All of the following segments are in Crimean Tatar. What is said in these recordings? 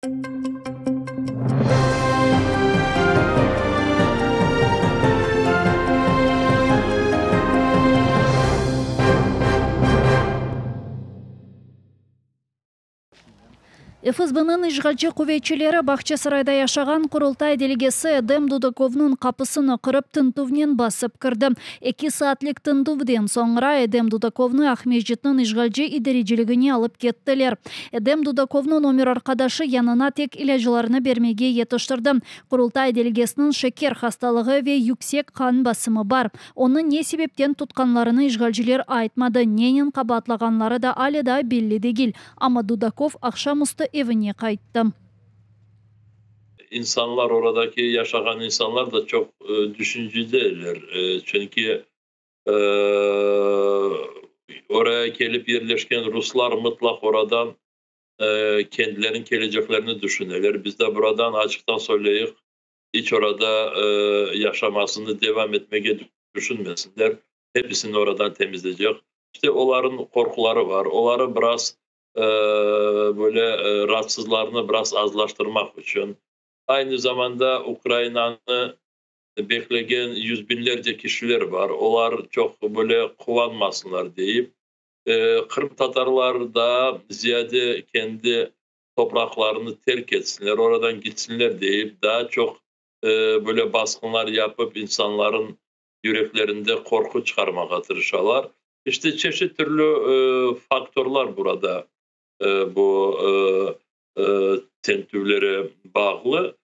FSBniñ işğalci quvetçileri Bağçasarayda yaşağan Qurultay delegesi Edem Dudakovnıñ qapısını qırıp, tintüvnen basıp kirdi. Eki saatlik tintüvden soñra Edem Dudakovnı Aqmescitniñ işğalci idareciligine alıp kettiler. Edem Dudakovnıñ ömür arqadaşı yanına tek ilâclarını bermege yetiştirdi. Qurultay delegesiniñ şeker hastalığı ve yüksek qan basımı bar. Onı ne sebepten tutqanlarını işğalciler aytmadı, nenen qabaatlağanları da ale daa belli degil. Amma Dudakov aqşam üstü evine qayttı. İnsanlar, oradaki yaşağan insanlar da çoq düşünceliler, çünki oraya kelip yerleşken ruslar mıtlaq oradan kendileriniñ keleceklerini düşüneler. Biz de buradan açıqtan söyleyik, iç orada yaşamasını devam etmege düşünmesinler, episini oradan temizleycek. İşte olarnıñ qorquları bar, oları biraz böyle raatsızlarnı biraz azlaştırmaq içün. Aynı zamanda Ukrainanı beklegen yüz biñlerce kişiler bar, olar çoq böyle quvanmasınlar deyip, qırımtatarlar daa ziyade kendi topraqlarını terk etsinler, oradan gitsinler deyip, daa çoq böyle basqınlar yapıp, insanların yüreklerinde qorqu çıqarmağa tırışalar. İşte çeşit türlü faktorlar burada bu tintüvlere bağlı.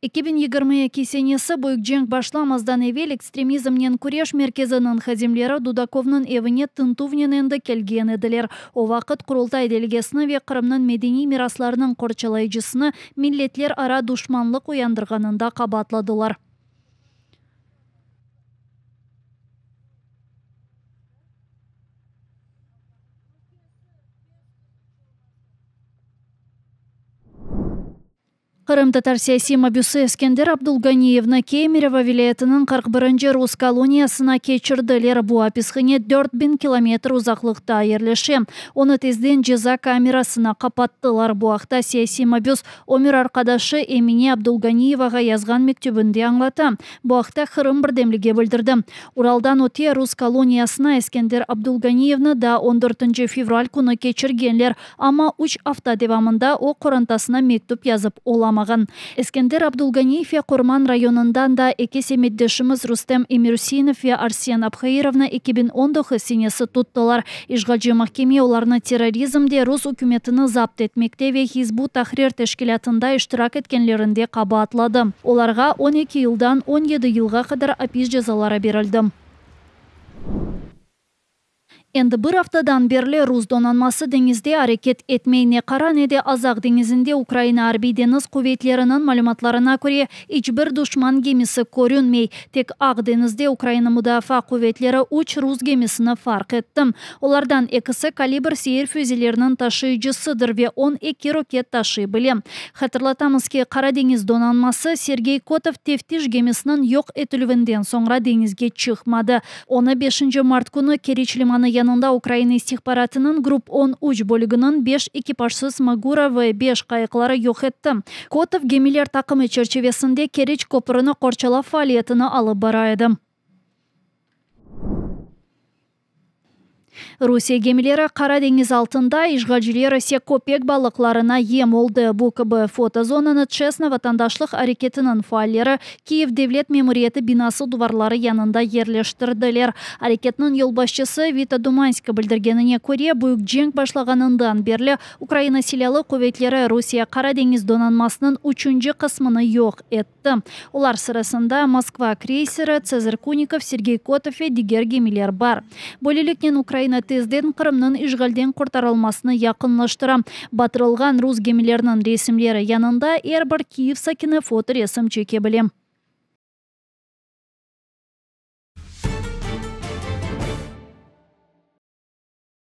2022 senesi büyük cenk başlamazdan evel Ekstremizmnen küreş merkeziniñ hadimleri Dudakovnıñ evine tintüvnen endi kelgen ediler. O vaqıt Qurultay delegesini ve Qırımnıñ medeniy miraslarınıñ qorçalayıcısını milletlerara duşmanlıq uyandırğanında qabaatladılar. Qırımtatar siyasiy mabüsi Eskender Abdulganiyevni Kemerovo vilâyetiniñ 41-nci rus koloniyasına keçirdiler. Bu apishane 4000 kilometr uzaqlıqta yerleşe. Onı tezden ceza kamerasına qapattılar. Bu aqta siyasiy mabüs ömür arqadaşı Emine Abdulganiyevağa yazğan mektübinde añlata. Bu aqta Qırım birdemligi bildirdi. Uraldan öte rus koloniyasına Eskender Abdulganiyevni daa on dörtünci fevral künü keçirgenler. Amma üç afta devamında o, qorantasına mektüp yazıp olamağan. Eskender Abdulganiyev ve Qurman rayonından da eki semetdeşimiz Rustem Emirüseinov ve Arsen Abhairovnı 2019 senesi tuttılar. İşğalci mahkeme olarnı terrorizmde, rus ükümetini zapt etmekte ve Hizb ut-Tahrir teşkilâtında iştirak etkenlerinde qabaatladı. Olarğa 12 yıldan 17 yılğa qadar apis cezaları berildi. Endi bir aftadan berli rus donanması deñizde areket etmey. Ne Qara, ne de Azaq deñizinde Ukraina Arbiy-deñiz quvetleriniñ malümatlarına köre, iç bir duşman gemisi körünmey. Tek Aq deñizde Ukraina Mudafaa quvetleri üç rus gemisini farq etti. Olardan ekisi Kalibr seyir füzeleriniñ taşıyıcısıdır ve 12 roket taşıy bile. Hatırlatamız ki, Qara deñiz donanması Sergey Kotov teftiş gemisiniñ yoq etilüvinden soñra deñizge çıqmadı. Onı beşinci mart künü Keriç limanı yanında Ukraina istihbaratınıñ Grup 13 bölüginiñ beş ekipajsız Magura V beş qayıqları yoq etti. Kotov gemiler taqımı çerçivesinde Keriç köprüni qorçalav faaliyetini alıp bara edi. Rusiye gemileri Qara deñiz altında, işğalciler ise köpek balıqlarına yem oldı. Bu kibi fotozonanı Çesna vatandaşlıq areketiniñ faalleri Kiyev devlet memuriyeti binası duvarları yanında yerleştirdiler. Areketniñ yolbaşçısı Vita Dumanska bildirgenine köre, büyük cenk başlağanından berli Ukraina Silâlı quvetleri Rusiye Qara deñiz donanmasınıñ üçünci qısmını yoq etti. Olar sırasında Moskva kreyseri, Tsezar Kunikov, Sergey Kotov ve diger gemiler bar. Böyleliknen Ukraina tezden Qırımnıñ işğalden qurtarılmasını yaqınlaştıra. Batırılğan rus gemileriniñ resimleri yanında er bir Kiyev sakini fotoresim çeke bile.